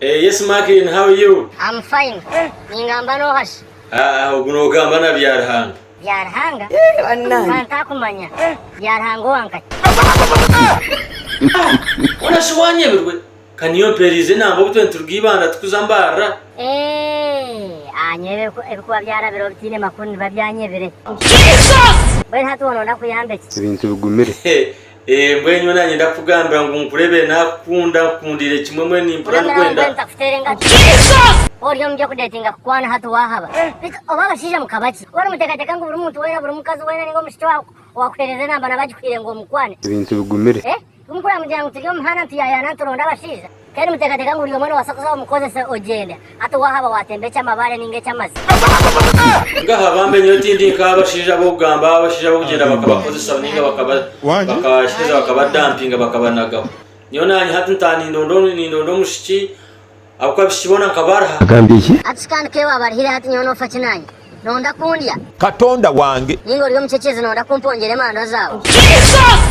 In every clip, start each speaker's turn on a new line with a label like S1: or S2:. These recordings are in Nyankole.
S1: Eh, yes Markin, how are you?
S2: I'm fine. Ningamba n'oha shi?
S1: Ah, ogu nogamba na Byaruhanga.
S2: Byaruhanga?
S3: Bannange.
S2: Ka ntakumanya. Byaruhanga owa nkahi?
S1: Hoona shi wanyebirwe? Ka niyo mpeeriize enamba obu twena nituruga Ibanda tukuza Mbarara.
S2: Eeh, ah, nyowe ebikuba byarabireho bitaine makuru nibiba byanyebire. Mbwenu hati waaba noyenda nkuyambe ki?
S4: Ebintu bigumire.
S1: Eeh mbwenu nyowe nanye ndakugambira ngu nkurebere nakukunda nkukundiire kimwe mbwenu nimpurira
S2: Oramira mbwenu
S1: ndikwenda.
S2: ntakuteera engaro. Ori omu by'okudeetinga kukwana hati waahaba. Beitu oba abashaija mukaba ki? Oba nimuteekateeka ngu buri muntu weena, buri mukazi weena nainga omwishiki owaakuheereza enamba naaba agikuhaire ngu omukwane?
S4: Ebintu bigumire.
S2: Eh? Timukura mugira ngu turi omu muhanda nituyayaana nituronda abashaija? Kandi nimuteekateeka ngu buri omwe noobaasa kuza omukozese ogyende hati waahaba waatemba eky'amabaare nainga eky'amazi?
S1: Ngaha bambe nyowe tindi nk'abashaija ab'okugamba abashaija ab'okugyenda bakabakozesa nainga bakabaheza bakabadampinga bakabanagaho. Nyowe naanye hati ntaaha nindonda omwishiki Ahabw'okuba abaishiki boona nkabaruha.
S4: Agambye ki?
S2: Hati shi kandi ka waabarihire hati nyowe noofa ki naanye? Noonda kundya?
S5: Katonda wange.
S2: Nainga ori omucecezi noonda kumpongyera emandwa zaawe?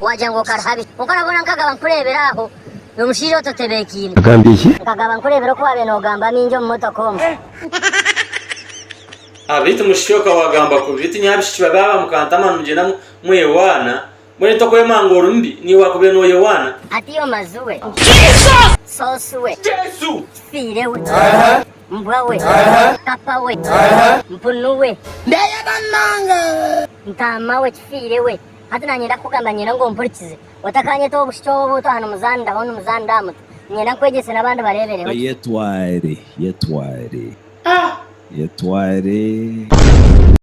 S2: Waagira ngu okaruha bi? Kwonka nabwo nkagaba nkureebera aho, omushaija ototebeekaine.
S4: Agambye ki?
S2: Nkagaba nkureebera oku waabaire noogamba mingi omu motoka omwo.
S1: Ah, beitu mushiki okaba waagamba kubi. Beitu nyowe abaishiki babi aba mukantama nimugyenda mwewaana. Mbwenu tokwemanga ori mubi, naiwe wakubaire noyewaana.
S2: Hati omazi we, Soosi we, Kifiire we, Mbwa we, Kapa we, Mpunu we, Ntaama we, Kifiire we. Hati naanye ndakukugamba niinyenda ngu ompurikize. Otakanyeta obushiki obu obu aha nimuzaanira aho nimuzaanira aha mutwe. Niinyenda nkwegyese n'abandi bareebereho gye.
S6: Yetware, yetware, yetware.